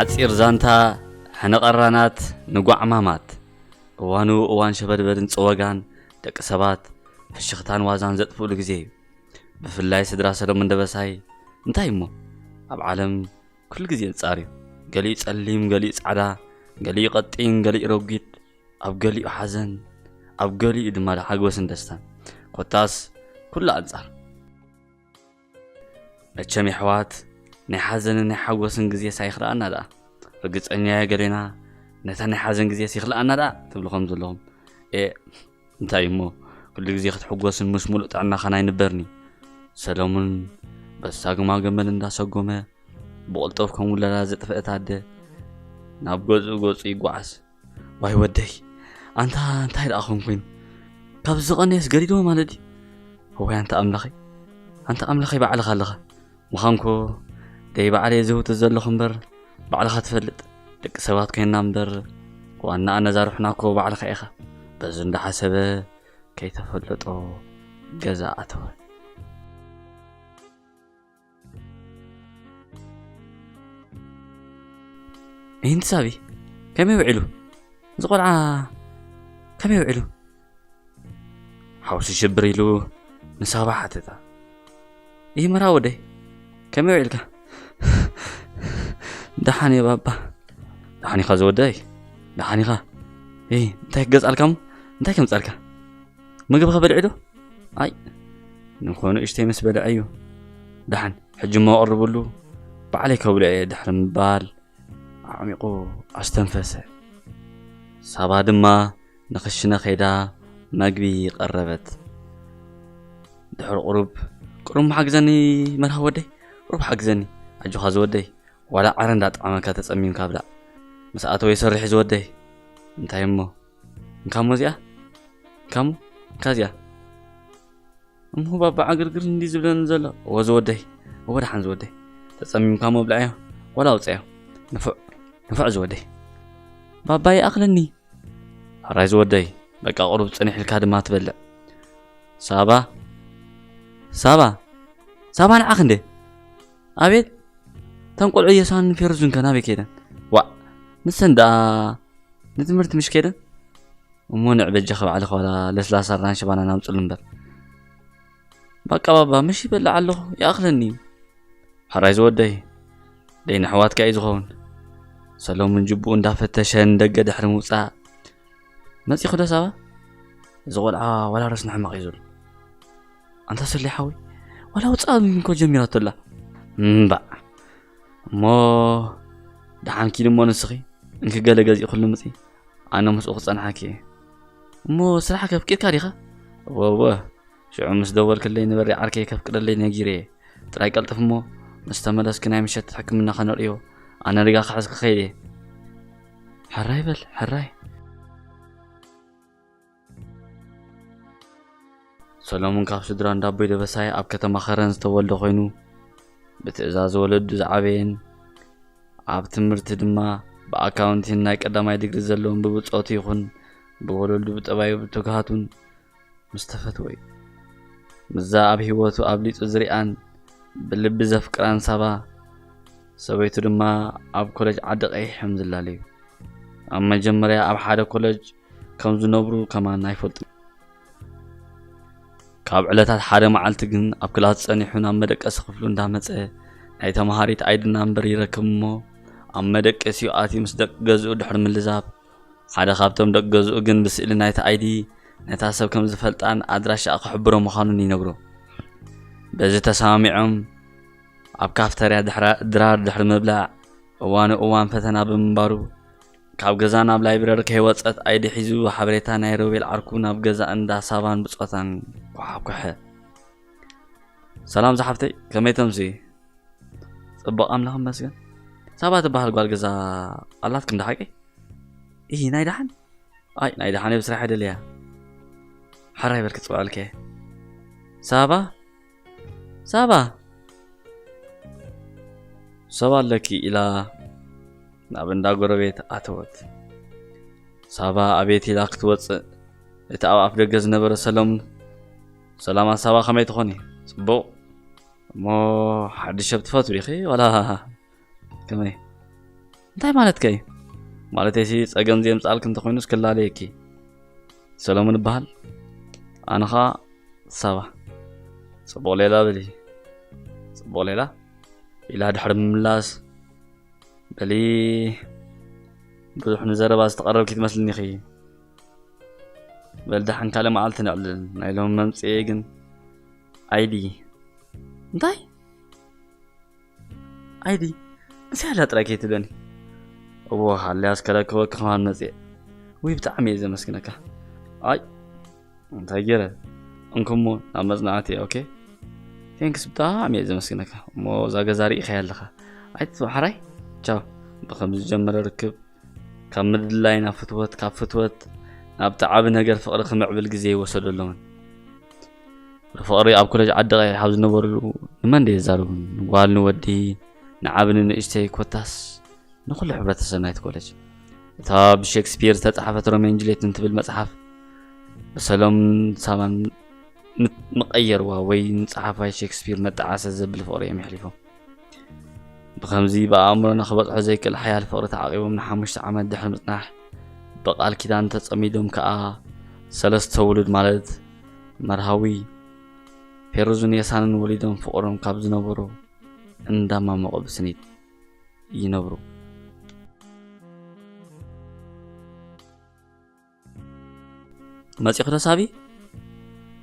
ሓጺር ዛንታ፣ ሕነ ቀራናት፣ ንጓዕማማት። እዋኑ እዋን ሸበድበድን ጽወጋን፣ ደቂ ሰባት ፍሽኽታን ዋዛን ዘጥፍእሉ ግዜ እዩ። ብፍላይ ስድራ ሰሎሞን ደበሳይ፣ እንታይ እሞ፣ ኣብ ዓለም ኩሉ ግዜ ኣንጻር እዩ። ገሊኡ ጸሊም፣ ገሊኡ ጻዕዳ፣ ገሊኡ ቀጢን፣ ገሊኡ ረጒድ፣ ኣብ ገሊኡ ሓዘን፣ ኣብ ገሊኡ ድማ ሓጎስን ደስታን። ኮታስ ኩሉ ኣንጻር። መቸም የሕዋት፣ ናይ ሓዘንን ናይ ሓጎስን ግዜ ሳይኽልኣና ደኣ። ርግጸኛ እየ ገሌና ነታ ናይ ሓዘን ግዜ ሲኽልኣና ደኣ ትብሉ ከም ዘለኹም። ኤ፣ እንታይ እሞ፣ ኩሉ ግዜ ክትሕጎስን ምስ ሙሉእ ጥዕናኻን ኣይንበርኒ። ሰሎሙን በሳግማ ገመል እንዳሰጎመ፣ ብቕልጦፍ ከም ውላዳ ዘጥፈአት ኣደ፣ ናብ ገዝኡ ገጹ ይጓዓዝ። ዋይ ወደይ፣ ኣንታ እንታይ ደኣ ኾንኩ ኮይኑ? ካብ ዝቐነየስ ገዲድዎ ማለት ድዩ? እዋይ ኣንታ ኣምላኸይ፣ ኣንታ ኣምላኸይ ባዕልኻ ኣለኻ። ምዃንኮ ደይ ባዕለይ ዝህውት ዘለኹ እምበር ባዕልኻ ትፈልጥ። ደቂ ሰባት ኮይንና እምበር ዋናኣ ነዛ ሩሕና እኮ ባዕልኻ ኢኻ። በዚ እንዳሓሰበ ከይተፈለጦ ገዛ ኣተወ። ይህንቲ ሳቢ ከመይ ውዒሉ? እዚ ቆልዓ ከመይ ውዒሉ? ሓውሲ ሽብር ኢሉ ንሳባ ሓተታ። ይህ መራ ወደይ ከመይ ውዒልካ? ደሓን እየ ባባ። ደሓን ኢኻ ዝወደይ? ደሓን ኢኻ? ይ እንታይ ክገዝኣልካ እሞ እንታይ ከምፅኣልካ? ምግብኸ በሊዑ ዶ? ኣይ ንኾኑ እሽተይ ምስ በልዐ እዩ። ደሓን ሕጂ እሞ ኣቕርብሉ፣ ባዕለይ ከብልዖ እየ ድሕሪ ምባል ኣዕሚቑ ኣስተንፈሰ። ሳባ ድማ ንኽሽነ ከይዳ መግቢ ቀረበት። ድሕሪ ቁሩብ፣ ቁሩብ ሓግዘኒ መርሃ ወደይ፣ ቁሩብ ሓግዘኒ፣ ኣጆኻ ዝወደይ፣ ዋላ ዕረ እንዳጠዓመካ ተጸሚምካ ብላዕ። ምስ ኣተወ ይሰርሕ እዩ ዝወደይ። እንታይ እሞ? እንካሞ እዚኣ፣ እንካሞ፣ እንካ እዚኣ። እምሁ ባባ ዕግርግር እንዲ ዝብለኒ ዘሎ። እወ ዝወደይ፣ እወ ደሓን ዝወደይ። ተጸሚምካ መብልዓዮ፣ ዋላ ኣውፅኣዮ። ንፉዕ፣ ንፉዕ ዝወደይ። ባባ ይኣኽለኒ። ሕራይ ዝወደይ፣ በቃ ቁሩብ ጽንሕ ኢልካ ድማ ትበልዕ። ሳባ፣ ሳባ፣ ሳባ ንዓኽ እንዴ? ኣቤት፣ እተን ቆልዑ የሳን ፌርዙን ከ ናበይ ከይደን? ዋእ፣ ንሰን ደኣ ንትምህርቲ ምሽ ከይደን? እሞ ንዕ በጃኺ ባዕልኺ ዋላ ለስላሳ ኣራንሺ ባናና ኣምጽሉ እምበር። ባቃ ባባ ምሽ ይበልዕ ኣለኹ፣ ይኣኽለኒ እዩ። ሕራይ ዝወደይ፣ ደይን ኣሕዋትካ እዩ ዝኸውን። ሰሎሙን ጅቡኡ እንዳፈተሸ ንደገ ድሕሪ ምውጻእ፣ መጺኹ ዶ ሳባ? እዚ ቆልዓ ዋላ ረስኒ ሕማቕ እዩ ዘሎ። ኣንታ ሰሌ ሓወይ፣ ዋላ ውጻእ እንኮ ጀሚራቶ ኣላ። እምባእ። እሞ ደሓን ኪድ እሞ ንስኺ እንኪ ገለ ገዚእኩሉ ምጺ፣ ኣነ ምስኡ ክጸንሓኪ እየ። እሞ ስራሕ ከፍቂድካ ዲኻ? እወ፣ እወ፣ ሽዑ ምስ ደወልክለይ ንበሪ ዓርከይ ከፍቅደለይ ነጊረ እየ። ጥራይ ቀልጥፍ እሞ ምስ ተመለስኪ ናይ ምሸት ሕክምና ከነርእዮ፣ ኣነ ሪጋ ክሕዝ ክኸይድ እየ። ሕራይ በል፣ ሕራይ። ሰሎሙን ካብ ስድራ እንዳቦይ ደበሳይ ኣብ ከተማ ኸረን ዝተወልደ ኮይኑ፣ ብትእዛዝ ወለዱ ዝዓበየን ኣብ ትምህርቲ ድማ ብኣካውንቲን ናይ ቀዳማይ ዲግሪ ዘለዎም ብብጾቱ ይኹን ብወለዱ ብጠባዩ ብትግሃቱን ምስ ተፈትወ እዩ። ምስዛ ኣብ ህይወቱ ኣብሊጹ ዝሪኣን ብልቢ ዘፍቅራን ሳባ ሰበይቱ ድማ ኣብ ኮለጅ ዓዲ ቀይሕ እዮም ዝላለዩ። ኣብ መጀመርያ ኣብ ሓደ ኮለጅ ከም ዝነብሩ ከማን ኣይፈልጡን። ካብ ዕለታት ሓደ መዓልቲ ግን ኣብ ክላስ ጸኒሑ ናብ መደቀሲ ክፍሉ እንዳመጸ ናይ ተማሃሪት ኣይዲ ናምበር ይረክብ እሞ ኣብ መደቀሲኡ ኣትዩ ምስ ደቂ ገዝኡ ድሕሪ ምልዛብ ሓደ ካብቶም ደቂ ገዝኡ ግን ብስእሊ ናይቲ ኣይዲ ነታ ሰብ ከም ዝፈልጣን ኣድራሻኣ ክሕብሮ ምዃኑን ይነግሮ። በዚ ተሰማሚዖም ኣብ ካፍተርያ ድሕራ- ድራር ድሕሪ ምብላዕ እዋኑ እዋን ፈተና ብምንባሩ ካብ ገዛ ናብ ላይብረሪ ከይወጸት ኣይዲ ሒዙ ሓበሬታ ናይ ሮቤል ዓርኩ ናብ ገዛ እንዳ ሳባን ብጾታን ኳሓኩሐ። ሰላም ዝሓፍተይ፣ ከመይ ተምሲ? ጽቡቕ ኣምላኽ ይመስገን። ሳባ ትበሃል ጓል ገዛ ኣላትኩም ዶ ሓቂ? እሂ ናይ ደሓን? ኣይ ናይ ደሓን ብስራሕ ኣይደልያ። ሓራይ በል ክጽውዐልከ። ሳባ? ሳባ? ሳባ ኣለኪ ኢላ ናብ እንዳ ጎረቤት ኣተወት። ሳባ ኣቤት ኢላ ክትወጽእ እቲ ኣብ ኣፍ ደገ ዝነበረ ሰለሙን ሰላም ኣሳባ ከመይ ትኾኒ? ጽቡቕ። እሞ ሓድሽ ሰብ ትፈትዊ ዲኺ ዋላ ከመይ? እንታይ ማለትከ እዩ? ማለተይሲ ጸገም ዘየምጽኣልኪ እንተኾይኑስ ክላለየኪ። ሰሎሞን እበሃል። ኣነ ኸኣ ሳባ። ጽቡቕ ሌላ በሊ። ጽቡቕ ሌላ? ኢላ ድሕሪ ምምላስ፣ በሊ ብዙሕ ንዘረባ ዝተቐረብኪ ትመስልኒ ኢኺ። በል ደሓን ካልእ መዓልቲ ነዕልል። ናይ ሎሚ መምጽኤ ግን ኣይዲ። እንታይ? ኣይዲ፣ ምስ ያላ ጥራይ ከይትብለኒ። እዎ፣ ሃልያስ ከረክበኪ ከማን መጽኤ። ውይ፣ ብጣዕሚ እየ ዘመስግነካ። ኣይ፣ እንታይ ገይረ? እንኩሞ ናብ መጽናዕቲ፣ ኦኬ? ቴንክስ፣ ብጣዕሚ እየ ዘመስግነካ። እሞ እዛ ገዛ ርኢኻያ ኣለኻ። ኣይትጥፋእ፣ ሓራይ? ቻው። ብኸምዚ ዝጀመረ ርክብ፣ ካብ ምድላይ ናብ ፍትወት፣ ካብ ፍትወት ናብቲ ዓቢ ነገር ፍቕሪ ክምዕብል ግዜ ኣይወሰደሎምን። ብፍቕሪ ኣብ ኮለጅ ዓዲ ቀይሕ ኣብ ዝነበርሉ ንመን ድየ ዝዛረቡ? ንጓል፣ ንወዲ፣ ንዓቢ፣ ንንእሽተይ፣ ኮታስ ንኹሉ ሕብረተሰብ ናይቲ ኮለጅ። እታ ብሼክስፒር ዝተጻሕፈት ሮሜን ጁልየትን ትብል መጽሓፍ ብሰሎምን ሳባን ምት-፣ ምቐየርዋ ወይ ንጸሓፋይ ሼክስፒር መጠዓሰ ዘብል ፍቕሪ እዮም የሕሊፎም። ብኸምዚ ብኣእምሮና ክበጽሖ ዘይክእል ሓያል ፍቕሪ ተዓቒቦም ንሓሙሽተ ዓመት ድሕሪ ምጽናሕ፣ ብቓል ኪዳን ተጸሚዶም ከኣ ሰለስተ ውሉድ ማለት መርሃዊ፣ ፌሩዝን የሳንን ወሊዶም ፍቕሮም ካብ ዝነበሮ እንዳማሞቐ ብስኒት ይነብሩ። መጺኹ ዶ ሳቢ?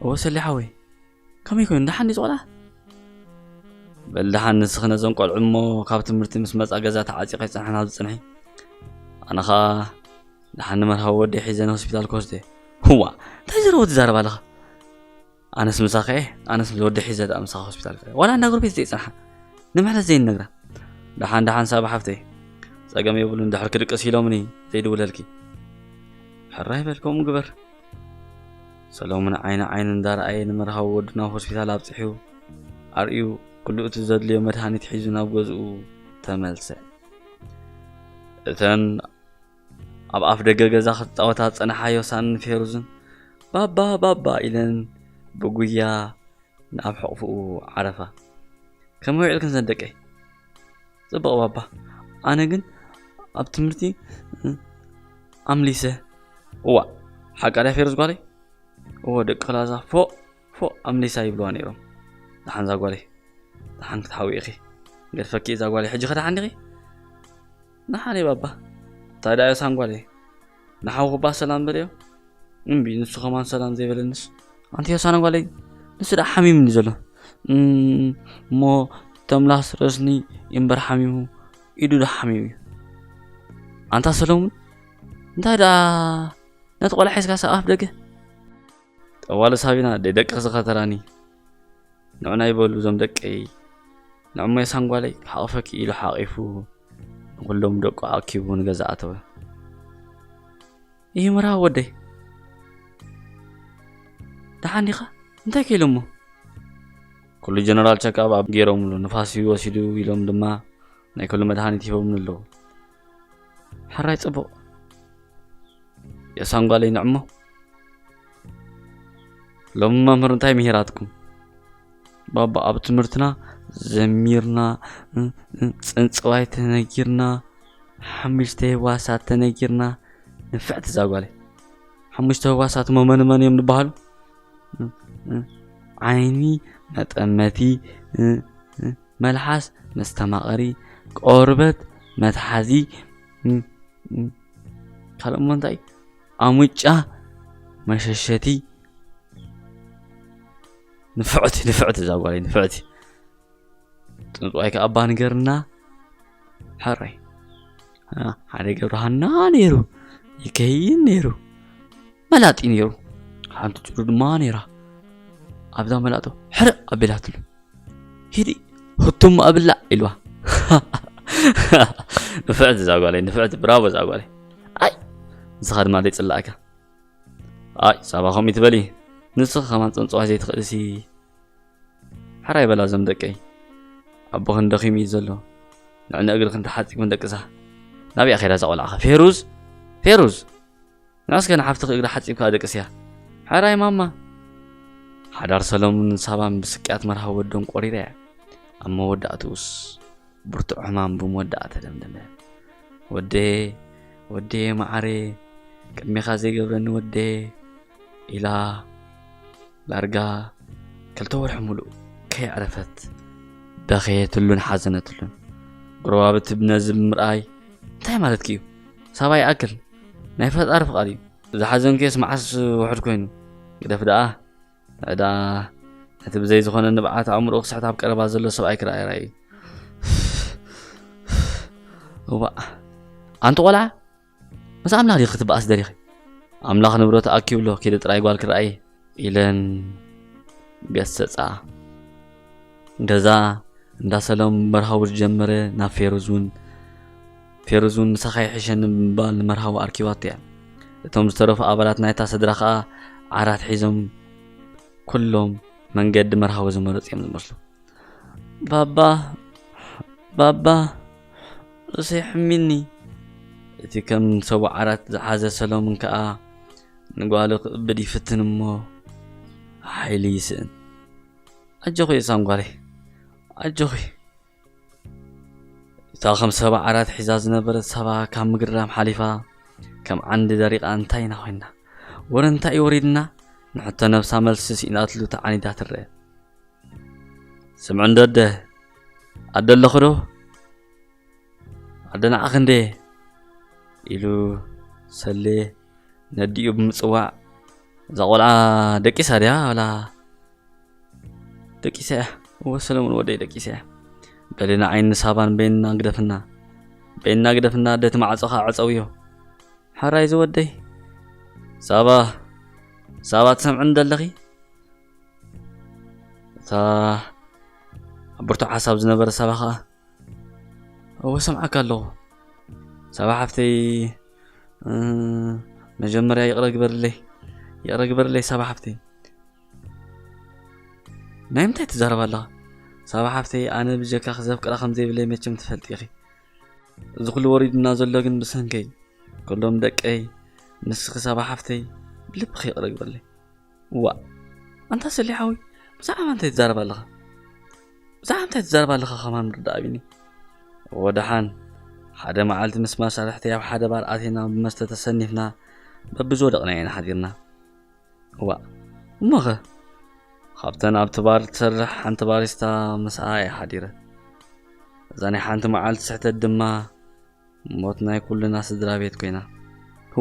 እወ ሰሌ ሓወይ። ከመይ ኮይኑ? ደሓን ድዩ ቆልዓ? በል ደሓን ንስኺ ነዞም ቆልዑ እሞ ካብ ትምህርቲ ምስ መጻ ገዛ ተዓጺኻ ይጸንሐን ኣብዚ ጽንሒ። ኣነ ኸኣ ደሓን ንመርሃዊ ወደይ ሒዘ ንሆስፒታል ክወስዶ እየ። ህዋ፣ እንታይ ዘረባ ትዛረብ ኣለኻ? ኣነስ ምሳኻ እየ፣ ኣነስ ወዲ ሒዘ ደኣ ምሳኻ ሆስፒታል ከ ዋላ እንዳ ጎረቤት ዘይጸንሓ ንምሕረት ዘይንነግራ። ደሓን ደሓን ሳባ ሓፍተይ፣ ጸገም የብሉን፣ ድሕር ክድቅስ ኢሎምኒ ዘይድውለልኪ። ሕራይ በል ከምኡ ግበር። ሰሎሙን ዓይኒ ዓይኑ እንዳረኣየ ንመርሃዊ ወዱ ናብ ሆስፒታል ኣብጺሑ ኣርእዩ ኩሉ እቲ ዘድልዮ መድሃኒት ሒዙ ናብ ገዝኡ ተመልሰ። እተን ኣብ ኣፍ ደገ ገዛ ክትጻወታ ዝጸንሓ ዮሳንን ፌሩዝን ባባ ባባ ኢለን ብጉያ ናብ ሕቕፍኡ ዓረፋ። ከመይ ውዒልክን ዘን ደቀይ? ጽቡቕ ባባ። ኣነ ግን ኣብ ትምህርቲ ኣምሊሰ። እዋ፣ ሓቃ ድያ ፌሩዝ ጓለይ? እዎ፣ ደቂ ክላዛ ፎእ ፎእ ኣምሊሳ ይብልዋ ነይሮም። ደሓን እዛ ጓለይ፣ ደሓን ክትሓዊ ኢኺ። ገድፈኪ እዛ ጓለይ፣ ሕጂ ከ ደሓን ዲኺ? ደሓን እየ ባባ። እንታይ ደኣ ዮሳን ጓለይ? ንሓውኹባ ሰላም በልዮ። እምቢ፣ ንሱ ከማን ሰላም ዘይበለንስ። ኣንቲ ዮሳን ጓለይ፣ ንሱ ደኣ ሓሚምኒ ዘሎ። እም፣ እሞ ተምላስ ረስኒ እምበር ሓሚሙ፣ ኢዱ ዶ ሓሚሙ እዩ? ኣንታ ሰሎሙን፣ እንታይ ደኣ ነቲ ቆልዓ ሒዝካ ሳብ ኣፍ ደገ? ጠዋሊ ሳቢና ኣደይ ደቂ ክዝኸተራኒ። ንዑ ናይ በሉ እዞም ደቀይ። ንዕሞ የሳን ጓለይ ክሓቕፈኪ ኢሉ ሓቒፉ ንኹሎም ደቁ ኣኪቡ ንገዛ ኣተወ። ይህ ምራ ወደይ። ደሓን ዲኻ? እንታይ ከ ኢሎሞ? ኩሉ ጀነራል ቸክኣፕ ኣብ ገይሮምሉ፣ ንፋስ እዩ ወሲዱ ኢሎም ድማ ናይ ኩሉ መድሃኒት ሂቦምኒ ኣለዉ። ሕራይ ጽቡቕ። የሳን ጓለይ ንዕሞ። ሎሚ መምህር እንታይ ምሂራትኩም? ባባ፣ ኣብ ትምህርትና ዘሚርና፣ እ፣ እ፣ ጽንጽዋይ ተነጊርና፣ ሓሙሽተ ህዋሳት ተነጊርና፣ ንፍዕቲ እዛ ጓለይ። ሓሙሽተ ህዋሳት እሞ መን መን እዮም ዝበሃሉ? እ፣ እ፣ ዓይኒ መጠመቲ፣ እ፣ እ፣ መልሓስ መስተማቐሪ፣ ቆርበት መትሓዚ፣ እ፣ እ፣ ካልእ እሞ እንታይ? ኣሙጫ መሸሸቲ። ንፍዕቲ፣ ንፍዕቲ እዛ ጓለይ፣ ንፍዕቲ። ጽንጽዋይ ከኣ ኣባ ንገርና። ሕራይ። አ፣ ሓደ ገብረሃና ነይሩ። ይከይን ነይሩ። መላጢ ነይሩ። ሓንቲ ጭሩ ድማ ነይራ። ኣብዛ መላጦ ሕርእ ኣቢላትሉ። ሂዲ፣ ህቱም ኣብላዕ ኢልዋ። ንፍዕቲ እዛ ጓለይ፣ ንፍዕቲ፣ ብራቮ እዛ ጓለይ። ኣይ፣ ንስኻ ድማ ዘይጽላእካ። ኣይ፣ ሳባ ከምኡ ትበሊ። ንስኺ ከማን ጽንጽዋይ ዘይትኽእልሲ። ሕራይ በላ እዞም ደቀይ። ኣቦኽን ደኺሙ እዩ ዘሎ። ንዕነ እግርኽን ተሓጺቡ ንደቅሳ። ናብኣ ከይዳ እዛ ቆልዓ ኸ? ፌሩዝ! ፌሩዝ! ንዑ እስከ ንሓፍትኺ እግራ ሓጺብካ ኣደቅስያ። ሕራይ ማማ። ሓዳር ሰሎሙንን ሳባን ብስቅያት መርሃ ወዶም ቆሪራ እያ። ኣብ መወዳእትኡስ ብርቱዕ ሕማም ብመወዳእታ ተደምደመ። ወዴ፣ ወዴ መዓሬ፣ ቅድሜኻ ዘይገብረኒ ወዴ፣ ኢላ ዳርጋ ክልተ ወርሒ ሙሉእ ከየዕረፈት በኸየትሉን ሓዘነትሉን። ጎረባብቲ ነዚ ብምርኣይ፣ "እንታይ ማለትኪ እዩ? ሳባ ይኣክል ናይ ፈጣሪ ፍቓድ እዩ። ዝሓዘንክዮስ መዓስ ውሑድ ኮይኑ?" ግደፍ ደኣ፣ ዕዳ ነቲ ብዘይ ዝኾነ ንብዓት ኣእምሮኡ ክስሕት ኣብ ቀረባ ዘሎ ሰብኣይ ክረኣይ ራእዩ። እዋእ፣ ኣንቲ ቆልዓ፣ ምስ ኣምላኽ ዲኺ ክትበኣስ ደሊኺ? ኣምላኽ ንብረቱ ኣኪቡ ኣሎ፣ ኪዲ ጥራይ ጓል ክረኣይ፣ ኢለን ገሰጻ። ገዛ እንዳ ሰሎም መርሃዊ ዝጀመረ ናብ ፌሩዝ እውን፣ ፌሩዝ እውን ምሳኻ ይሕሸኒ ብምባል ንመርሃዊ ኣርኪባቶ እያ። እቶም ዝተረፉ ኣባላት ናይታ ስድራ ኸኣ ዓራት ሒዞም ኩሎም መንገዲ መርሃዊ ዝመረጹ እዮም ዝመስሉ። "ባባ፣ ባባ፣ ርእሰይ ሕሚኒ።" እቲ ከም ሰቡ ዓራት ዝሓዘ ሰሎምን ከኣ ንጓሉ ክእብድ ይፍትን እሞ ሓይሊ ይስእን። "ኣጆኺ እሳም ጓለይ፣ ኣጆኺ።" እታ ከም ሰባ ዓራት ሒዛ ዝነበረት ሳባ ካብ ምግርራም ሓሊፋ ከም ዓንዲ ደሪቓ፣ "እንታይ ኢና ኮይንና? ወረ እንታይ እዩ ወሪድና?" ንሕቶ ነብሳ መልሲ ስኢናትሉ ተዓኒዳ ትረአ። "ስምዒ እንዶ ኣደ፣ ኣደ ኣለኹ ዶ? ኣደ ንዓኺ እንዴ?" ኢሉ ሰሌ ነዲኡ ብምጽዋዕ፣ "እዛ ቆልዓ ደቂሳ ድያ ዋላ?" "ደቂሳ እያ። እወ ሰለሙን ወደይ፣ ደቂሳ እያ። በሊ ንዓይን ንሳባን በይንና ግደፍና። በይንና ግደፍና፣ ኣደ እቲ ማዕጾ ኸኣ ዕጸውዮ። ሓራይ ዝወደይ። ሳባ፣ ሳባ ትሰምዕኒ ደለኺ?" እታ ኣብ ብርቱዕ ሓሳብ ዝነበረ ሳባ ኸኣ፣ "እወ ሰምዓካ ኣለኹ። ሳባ ሓፍተይ፣ እ፣ መጀመርያ ይቕረ ግበርለይ። ይቕረ ግበርለይ ሳባ ሓፍተይ። ናይ ምንታይ ትዛረብ ኣለኻ? ሳባ ሓፍተይ፣ ኣነ ብጀካ ክዘፍቅራ ከም ዘይብለይ መቸም ትፈልጢ ኢኺ። እዚ ኩሉ ወሪዱና ዘሎ ግን ብሰንከይ። ኩሎም ደቀይ፣ ንስኺ ሳባ ሓፍተይ፣ ብልብኺ ይቕረ ግበርለይ። ዋእ፣ ኣንታ ሰሌ ሓወይ፣ ብዛዕባ እንታይ ትዛረብ ኣለኻ? ብዛዕባ እንታይ ትዛረብ ኣለኻ ከማን ምርዳእ ኣቢኒ። እወ ደሓን፣ ሓደ መዓልቲ ምስ መሳርሕተይ ኣብ ሓደ ባር ኣቲና ብመስተ ተሰኒፍና በብዝወደቕናዮ ኢና ሓዲርና። ዋእ፣ እሞኸ? ካብተን ኣብቲ ባር ትሰርሕ ሓንቲ ባሪስታ ምስኣ እየ ሓዲረ። እዛ ናይ ሓንቲ መዓልቲ ስሕተት ድማ ሞት ናይ ኩልና ስድራ ቤት ኮይና።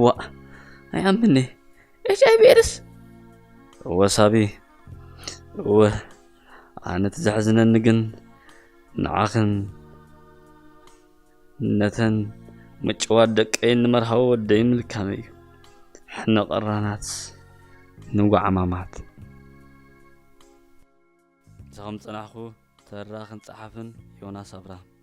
ዋእ፣ ኣይኣምን'የ። ኤች ኣይ ቪ ኤድስ? እወ ሳቢ፣ እወ። ኣነ እቲ ዘሕዝነኒ ግን ንዓኽን ነተን ምጭዋት ደቀይን ንመርሃዊ ወደይ ምልካመይ እዩ። ሕነ ቀራናት ንጓዓማማት። ዝኸም ጸናሕኩ ተራኽን ጸሓፍን ዮናስ ኣብርሃም።